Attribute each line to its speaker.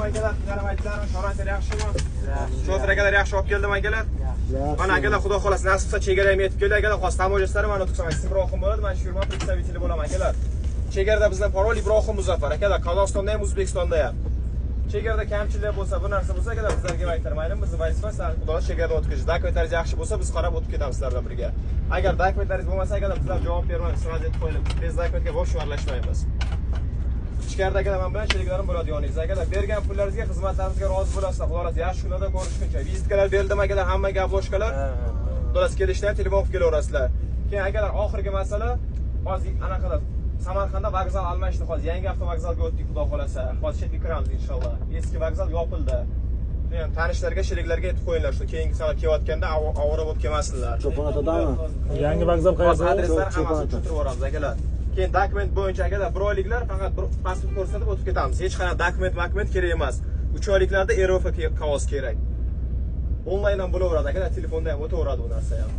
Speaker 1: Akalar, sizlar aytdilarmi, sharoitlar yaxshimi? Shofir akalar yaxshi olib keldim, akalar. Mana, akalar, xudo xohlasa, nasib qilsa, chegara ham yetib keldi, akalar. Hozir таможня chilari mana o'tkazsam, Ibrohim bo'ladi, mana shu firma представители bo'laman, akalar. Chegarada bizning parol Ibrohim Muzaffar, akalar, Qozog'istonda ham, O'zbekistonda ham. Chegarada kamchilik bo'lsa, bir narsa bo'lsa, akalar, bizlarga aytlar, maylimi, bizni vazifa sizlar, xudo xohlasa, chegarada o'tkazish. Dokumentlaringiz yaxshi bo'lsa, biz qarab o'tib ketamiz sizlar bilan birga. Agar dokumentlaringiz bo'lmasa, akalar, bizlar javob bermaymiz, сразу aytib qo'yaylik. Без dokumentga вообще aralashmaymiz. Ichkarida, akalar, man bilan sheriklarim bo'ladi yoningizda. Akalar, bergan pullaringizga, xizmatlarimizga rozi bo'lasizlar. Xudo xohlasa, yaxshi kunlarda ko'rishguncha. Vizitkalar berildim, akalar, hammaga, обложка lar. Xudo xohlasa, kelishda ham telefon qilib kelaverasizlar. Keyin, akalar, oxirgi masala, hozir anaqada Samarqandda vokzal almashdi, hozir yangi avtovokzalga o'tdik, xudo xohlasa. Hozir chetga kiramiz inshaalloh. Eski vokzal yopildi. Shuni tanishlarga, sheriklarga aytib qo'yinglar, shu keyingi safar kelayotganda ovora bo'lib kelmasinlar.
Speaker 2: Cho'ponatadami?
Speaker 3: Yangi vokzal
Speaker 1: Hozir
Speaker 3: qayerda?
Speaker 1: adreslar hammasini
Speaker 2: Cho'ponata.
Speaker 1: tushuntirib yuboramiz, akalar. Keyin dokument bo'yicha, akalar, bir oyliklar faqat bir pasport ko'rsatib o'tib ketamiz. Hech qanaqa dokument kerak emas. 3 oyliklarda РВП qog'oz kerak. Onlayn ham bo'laveradi, akalar, telefonda ham o'taveradi bu narsa ham.